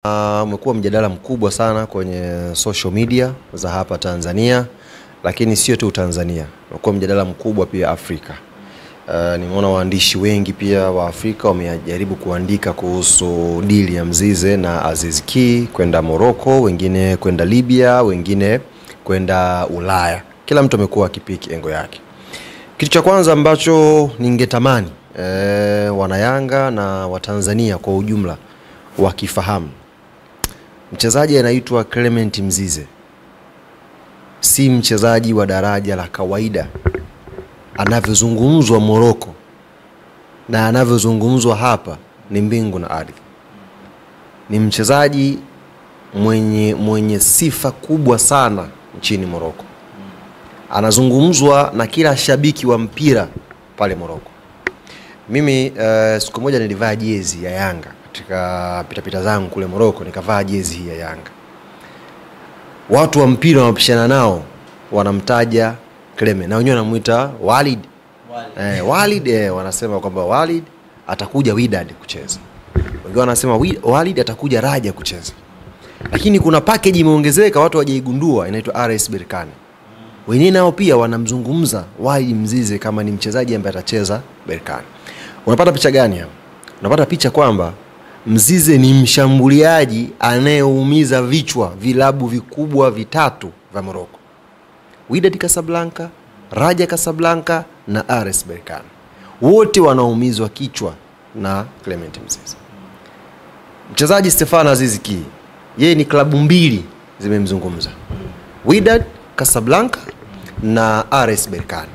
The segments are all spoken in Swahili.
Umekuwa mjadala mkubwa sana kwenye social media za hapa Tanzania, lakini sio tu Tanzania, umekuwa mjadala mkubwa pia Afrika. Nimeona waandishi wengi pia wa Afrika wamejaribu kuandika kuhusu dili ya Mzize na Aziz Ki kwenda Morocco, wengine kwenda Libya, wengine kwenda Ulaya. Kila mtu amekuwa akipiki engo yake. Kitu cha kwanza ambacho ningetamani wanayanga na Watanzania kwa ujumla wakifahamu, mchezaji anaitwa Clement Mzize si mchezaji wa daraja la kawaida. Anavyozungumzwa Morocco na anavyozungumzwa hapa ni mbingu na ardhi. Ni mchezaji mwenye sifa kubwa sana nchini Morocco. Anazungumzwa na kila shabiki wa mpira pale Morocco. Mimi siku moja nilivaa jezi ya Yanga katika pitapita zangu kule Morocco, nikavaa jezi hii ya Yanga. Watu wa mpira wanapishana nao wanamtaja Clement na wenyewe wanamuita Walid. Walid, wanasema kwamba Walid atakuja Wydad kucheza. Wengine wanasema Walid atakuja Raja kucheza. Lakini kuna package imeongezeka watu hawajaigundua, inaitwa RS Berkane. Wenyewe nao pia wanamzungumza Walid Mzize kama ni mchezaji ambaye atacheza Berkane. Unapata picha gani hapa? Unapata picha kwamba Mzize ni mshambuliaji anayeumiza vichwa vilabu vikubwa vitatu vya Morocco: Wydad Casablanca, Raja Casablanca na RS Berkane. Wote wanaumizwa kichwa na Clement Mzize. Mchezaji Stefan Aziz Ki, yeye ni klabu mbili zimemzungumza, Wydad Casablanca na RS Berkane.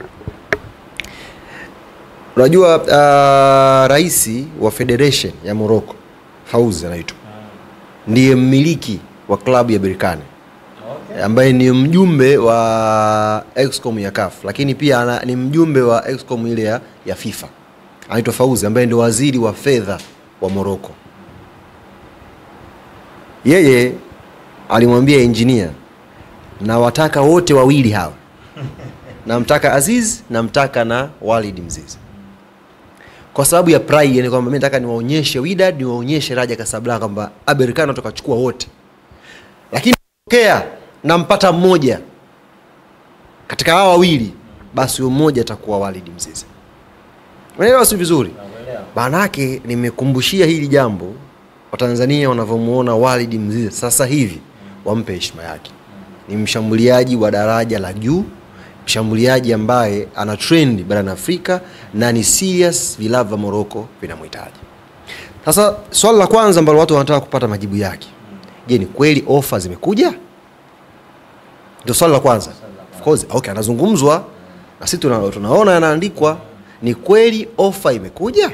Unajua raisi wa Federation ya Morocco, Fauzi anaitwa, ndiye mmiliki wa klabu ya Berkane, ambaye ni mjumbe wa Excom ya CAF, lakini pia ni mjumbe wa Excom ile ya FIFA. Anaitwa Fauzi, ambaye ndio waziri wa fedha wa Morocco. Yeye alimwambia engineer, na wataka wote wawili hawa, namtaka Aziz, namtaka na Walid Mzize, kwa sababu ya pride, yani kwamba mimi nataka niwaonyeshe Wydad, niwaonyeshe Raja Casablanca kwamba Berkane tukachukua wote. Lakini tokea nampata mmoja katika hawa wawili, basi huyo mmoja atakuwa Walid Mzize. Unaelewa si vizuri? Maana yake nimekumbushia hili jambo Watanzania wanavyomuona Walid Mzize sasa hivi wampe heshima yake. Ni mshambuliaji wa daraja la juu, mshambuliaji ambaye ana trend barani Afrika na ni serious, vilabu vya Morocco vinamhitaji. Sasa swali la kwanza ambalo watu wanataka kupata majibu yake, je, ni kweli ofa zimekuja? Ndio swali la kwanza. Of course, okay, anazungumzwa na sisi tunaona yanaandikwa, ni kweli ofa imekuja?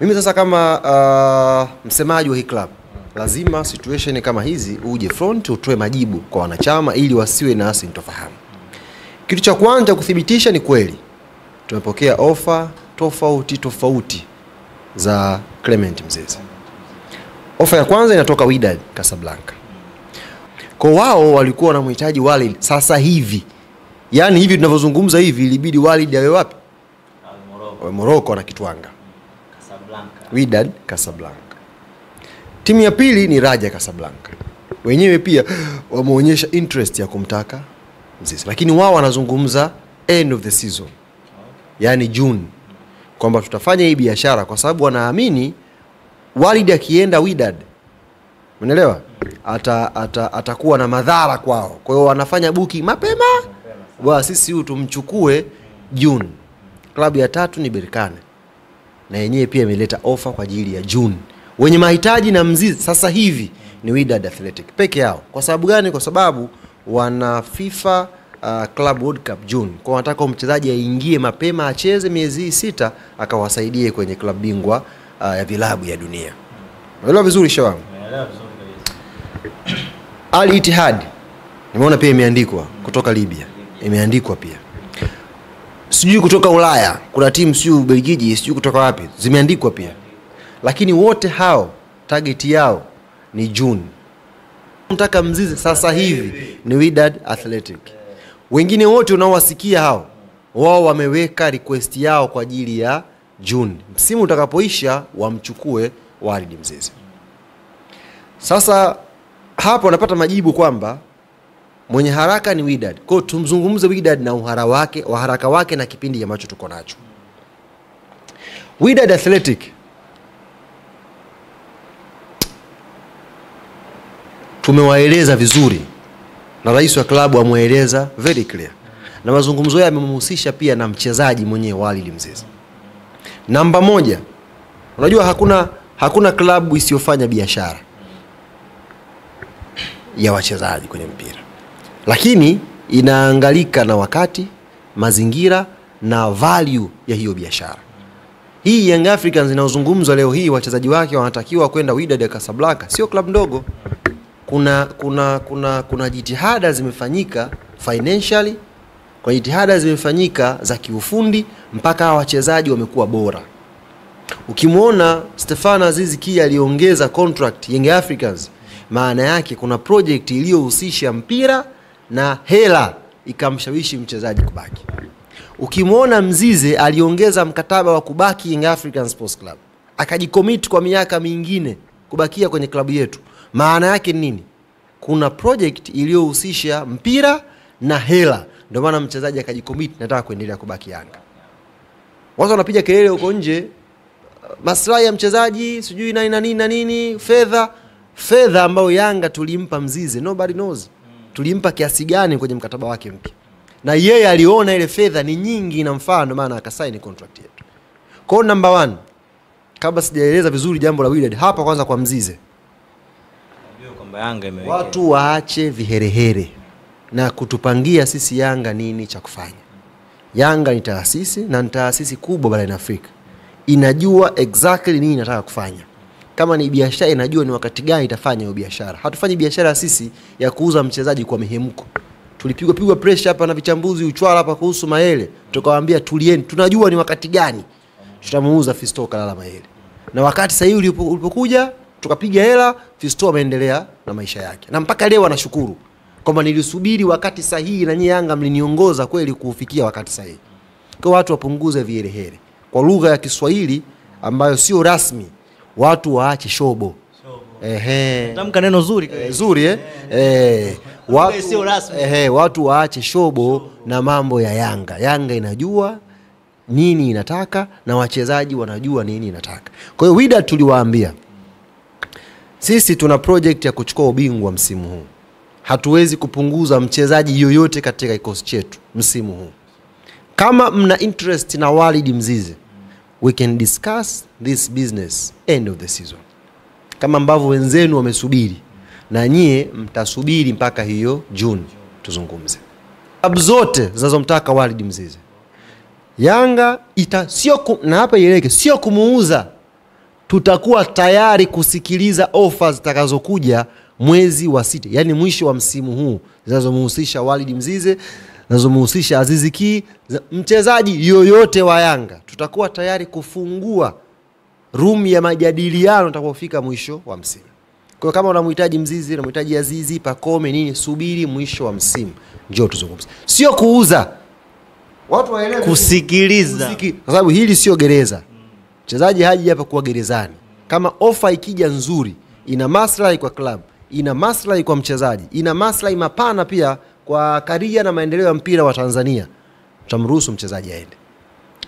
Mimi sasa kama msemaji wa hii club, lazima situation kama hizi uje front utoe majibu kwa wanachama ili wasiwe na sintofahamu. Kitu cha kwanza kuthibitisha ni kweli tumepokea ofa tofauti tofauti za Clement Mzize. Ofa ya kwanza inatoka Wydad Casablanca. Kwa wao walikuwa wanamhitaji Walid sasa hivi. Yaani hivi tunavyozungumza hivi ilibidi Walid awe wapi? Morocco. Morocco na Kitwanga. Casablanca. Wydad Casablanca. Timu ya pili ni Raja Casablanca. Wenyewe pia wameonyesha interest ya kumtaka Mzize. Lakini wao wanazungumza end of the season. Yaani June, kwamba tutafanya hii biashara kwa sababu wanaamini Walid akienda Wydad, unaelewa? Atakuwa na madhara kwao. Kwa hiyo wanafanya booking mapema. Bwana sisi huyu tumchukue June. Klabu ya tatu ni Berkane, na yenyewe pia imeleta ofa kwa ajili ya June. Wenye mahitaji na Mzize sasa hivi ni Wydad Athletic peke yao. Kwa sababu gani? Kwa sababu wana FIFA Club World Cup June. Kwa wanataka mchezaji aingie mapema, acheze miezi 6 akawasaidie kwenye klabu bingwa ya vilabu ya dunia. Unaelewa vizuri shawangu? Unaelewa vizuri kabisa. Al Ittihad nimeona pia imeandikwa kutoka Libya, imeandikwa pia. Sijui kutoka Ulaya, kuna timu sijui Ubelgiji, sijui kutoka wapi, zimeandikwa pia. Lakini wote hao target yao ni June. Mtaka Mzize sasa hivi ni Wydad Athletic. Wengine wote unaowasikia hao, wao wameweka request yao kwa ajili ya June. Msimu utakapoisha wamchukue Walid Mzize. Sasa hapo napata majibu kwamba mwenye haraka ni Wydad. Kwa hiyo tumzungumze Wydad na uharaka wake na kipindi ambacho tuko nacho. Wydad Athletic tumewaeleza vizuri na rais wa klabu amueleza very clear, na mazungumzo yao yamemhusisha pia na mchezaji mwenyewe Walid Mzize. Namba 1, unajua hakuna klabu isiyofanya biashara ya wachezaji kwenye mpira, lakini inaangalika na wakati, mazingira na value ya hiyo biashara. Hii Young Africans inayozungumzwa leo hii, wachezaji wake wanatakiwa kwenda Wydad ya Casablanca, sio klabu ndogo. Kuna jitihada zimefanyika financially, kuna jitihada zimefanyika za kiufundi mpaka wachezaji wamekuwa bora. Ukimuona Stefan Aziz Ki aliongeza contract Young Africans, maana yake kuna project iliyohusisha mpira na hela ikamshawishi mchezaji kubaki. Ukimuona Mzize aliongeza mkataba wa kubaki Young African Sports Club, akajicommit kwa miaka mingine kubakia kwenye klabu yetu, maana yake nini? Kuna project iliyohusisha mpira na hela, ndio maana mchezaji akajicommit, nataka kuendelea kubaki Yanga. Watu wanapiga kelele huko nje, maslahi ya mchezaji sijui nani na nini na nini, fedha ambayo Yanga tulimpa Mzize, nobody knows tulimpa kiasi gani kwenye mkataba wake mpya, na yeye aliona ile fedha ni nyingi inamfaa, ndio maana akasign contract yetu. Kwa number 1, kabla sijaeleza vizuri jambo la Wydad hapa, kwanza kwa Mzize, kwamba Yanga imewekea watu waache viherehere na kutupangia sisi Yanga nini cha kufanya. Yanga ni taasisi, na ni taasisi kubwa barani Afrika, inajua exactly nini inataka kufanya. Kama ni biashara, inajua ni wakati gani itafanya hiyo biashara. Hatufanyi biashara sisi ya kuuza mchezaji kwa mihemko. Tulipigwa pressure hapa na vichambuzi uchwala hapa kuhusu Mayele, tukawaambia tulieni, tunajua ni wakati gani tutamuuza Fisto Kalala Mayele. Na wakati sahihi ulipokuja tukapiga hela, Fisto ameendelea na maisha yake. Na mpaka leo anashukuru kwamba nilisubiri wakati sahihi na nyinyi Yanga mliniongoza kweli kuufikia wakati sahihi. Kwa watu wapunguze viherehere. Kwa lugha ya Kiswahili ambayo sio rasmi, watu waache shobo. Ehe. Tamka neno zuri. Zuri Watu sio rasmi. Watu waache shobo na mambo ya Yanga. Yanga inajua nini inataka na wachezaji wanajua nini inataka. Kwa hiyo Wydad tuliwaambia sisi tuna project ya kuchukua ubingwa msimu huu. Hatuwezi kupunguza mchezaji yoyote katika kikosi chetu msimu huu. Kama mna interest na Walid Mzize, we can discuss this business end of the season. Kama ambavyo wenzenu wamesubiri, na nyie mtasubiri mpaka hiyo June tuzungumze. Klabu zote zinazomtaka Walid Mzize, Yanga ita sio, na hapa ieleweke, sio kumuuza. Tutakuwa tayari kusikiliza offers zitakazokuja mwezi wa 6, yani mwisho wa msimu huu, zinazomhusisha Walid Mzize, zinazomhusisha Aziz Ki, mchezaji yoyote wa Yanga. Tutakuwa tayari kufungua room ya majadiliano itakapofika mwisho wa msimu. Kwa kama unamhitaji Mzize, unamhitaji Azizi, Pacome nini, subiri mwisho wa msimu njoo tuzungumze. Sio kuuza. Watu waelewe, kusikiliza. Kwa sababu hili sio gereza. Mchezaji haji hapa kuwa gerezani. Kama ofa ikija nzuri, ina maslahi kwa club, ina maslahi kwa mchezaji, ina maslahi mapana pia kwa karia na maendeleo ya mpira wa Tanzania, tutamruhusu mchezaji aende.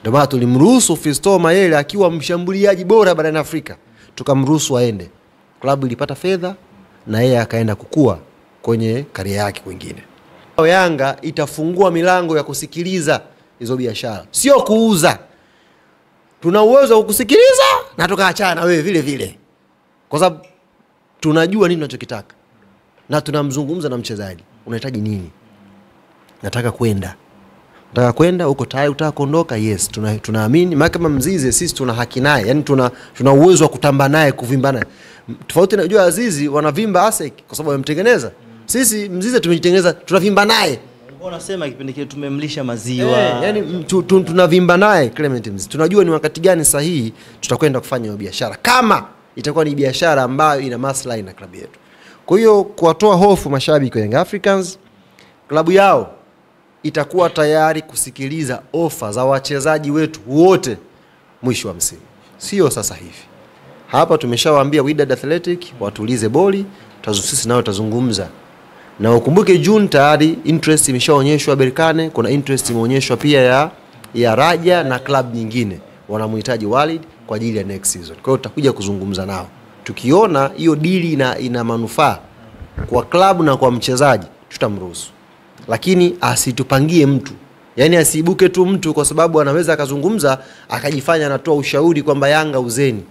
Ndio maana tulimruhusu Fisto Mayele akiwa mshambuliaji bora barani Afrika, tukamruhusu aende. Klabu ilipata fedha na yeye akaenda kukua kwenye karia yake kwingine. Yanga itafungua milango ya kusikiliza hizo biashara, sio kuuza. Tuna uwezo wa kusikiliza na tukaachana na wewe vile vile, kwa sababu tunajua nini tunachokitaka na tunamzungumza na mchezaji. Unahitaji nini? Nataka kwenda. Nataka kwenda, uko tayari utaka kuondoka? Yes, tunaamini maana kama Mzize sisi tuna haki naye, yani tuna uwezo wa kutamba naye, kuvimba naye. Tofauti na unajua Azizi wanavimba Asek kwa sababu wamemtengeneza. Sisi Mzize tumejitengeneza, tunavimba naye. Unasema kipindi kile tumemlisha maziwa. Yani tunavimba naye Clement Mzize. Tunajua ni wakati gani sahihi tutakwenda kufanya hiyo biashara, kama itakuwa ni biashara ambayo ina maslahi na klabu yetu. Kwa hiyo kuwatoa hofu mashabiki wa Young Africans, klabu yao itakuwa tayari kusikiliza ofa za wachezaji wetu wote mwisho wa msimu, sio sasa hivi. Hapa tumeshawaambia Wydad Athletic watulize boli, sisi nao tutazungumza. Na ukumbuke June tayari interest imeshaonyeshwa Berkane, kuna interest imeonyeshwa pia ya Raja na club nyingine wanamhitaji Walid kwa ajili ya next season. Kwa hiyo tutakuja kuzungumza nao. Tukiona hiyo deal ina manufaa kwa club na kwa mchezaji tutamruhusu. Lakini asitupangie mtu. Yaani asiibuke tu mtu kwa sababu anaweza akazungumza akajifanya anatoa ushauri kwamba Yanga uzeni.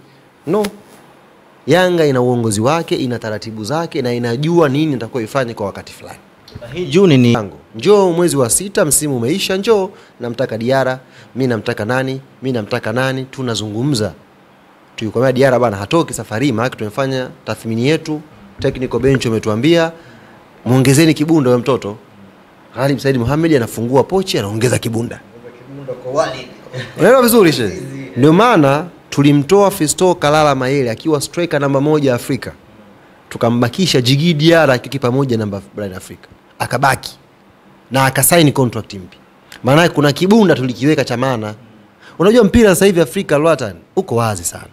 No. Yanga ina uongozi wake, ina taratibu zake na inajua nini itakuwa ifanye kwa wakati fulani. Hii Juni ni njoo mwezi wa 6 msimu umeisha, njoo namtaka Diarra, mimi namtaka nani, mimi namtaka nani, tunazungumza. Tulikwambia Diarra bana hatoki safari, maana tumefanya tathmini yetu, technical bench umetuambia muongezeni kibunda wewe mtoto. Ghalib Said Mohamed anafungua pochi anaongeza kibunda. Kibunda kwa Walid. Unaelewa vizuri shehe? Ndio maana tulimtoa Fisto Kalala Mayele akiwa striker namba 1 Afrika. Tukambakisha Djigui Diarra akiwa pamoja namba barani Afrika. Akabaki na akasign contract mpya. Maana kuna kibunda tulikiweka cha maana. Unajua mpira sasa hivi Afrika Lwatan uko wazi sana.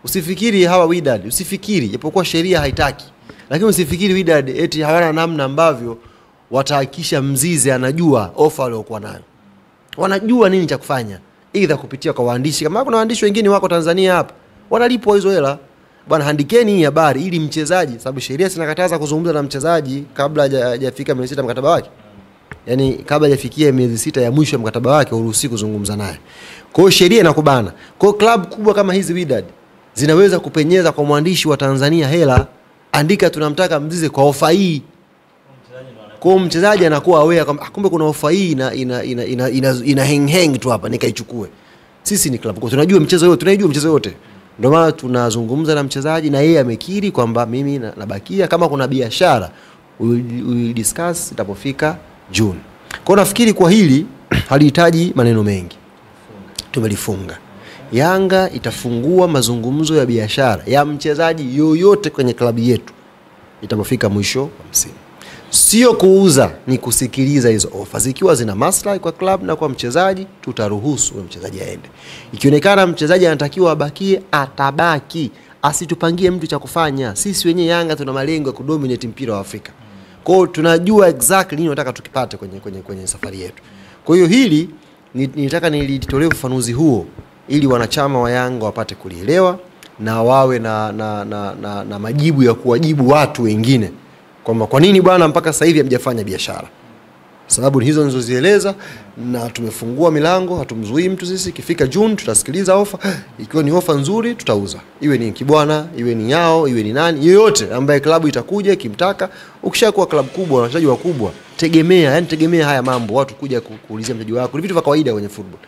Usifikiri hawa Wydad, usifikiri japokuwa sheria haitaki. Lakini usifikiri Wydad eti hawana namna ambavyo watahakikisha Mzize anajua ofa aliyokuwa nayo. Wanajua nini cha kufanya. Either kupitia kwa waandishi, kama kuna waandishi wengine wako Tanzania hapa wanalipwa hizo hela. Bwana andikeni hii habari ili mchezaji, sababu sheria zinakataza kuzungumza na mchezaji kabla hajafika miezi 6 mkataba wake. Yaani kabla hajafikia miezi 6 ya mwisho ya mkataba wake huruhusi kuzungumza naye. Kwa hiyo sheria inakubana. Kwa hiyo club kubwa kama hizi Wydad zinaweza kupenyeza kwa mwandishi wa Tanzania hela, andika tunamtaka Mzize kwa ofa hii. Kwa mchezaji anakuwa aware kwamba kumbe kuna ofa hii ina hang tu hapa nikaichukue. Sisi ni club kwa tunajua mchezo yote, tunajua mchezo yote. Ndio maana tunazungumza na mchezaji na yeye amekiri kwamba mimi nabakia, kama kuna biashara we will discuss itapofika June. Kwa nafikiri kwa hili halihitaji maneno mengi. Tumelifunga. Yanga itafungua mazungumzo ya biashara ya mchezaji yoyote kwenye klabu yetu itapofika mwisho wa msimu. Sio kuuza, ni kusikiliza hizo ofa. Zikiwa zina maslahi kwa club na kwa mchezaji, tutaruhusu mchezaji aende. Ikionekana mchezaji anatakiwa abakie, atabaki. Asitupangie mtu cha kufanya. Sisi wenyewe Yanga tuna malengo ya kudominate mpira wa Afrika. Kwa hiyo tunajua exactly nini tunataka tukipate kwenye safari yetu. Kwa hiyo hili nilitaka nilitolee ufafanuzi huo ili wanachama wa Yanga wapate kulielewa na wawe na majibu ya kuwajibu watu wengine. Kwamba kwa nini bwana mpaka sasa hivi hamjafanya biashara? Sababu ni hizo nilizozieleza, na tumefungua milango, hatumzuii mtu sisi. Ikifika June tutasikiliza ofa, ikiwa ni ofa nzuri tutauza. Iwe ni Kibwana, iwe ni Yao, iwe ni nani, yoyote ambaye klabu itakuja ikimtaka. Ukishakuwa klabu kubwa na wachezaji wakubwa, tegemea, yani tegemea haya mambo, watu kuja kuulizia mchezaji wako. Ni vitu vya kawaida kwenye football.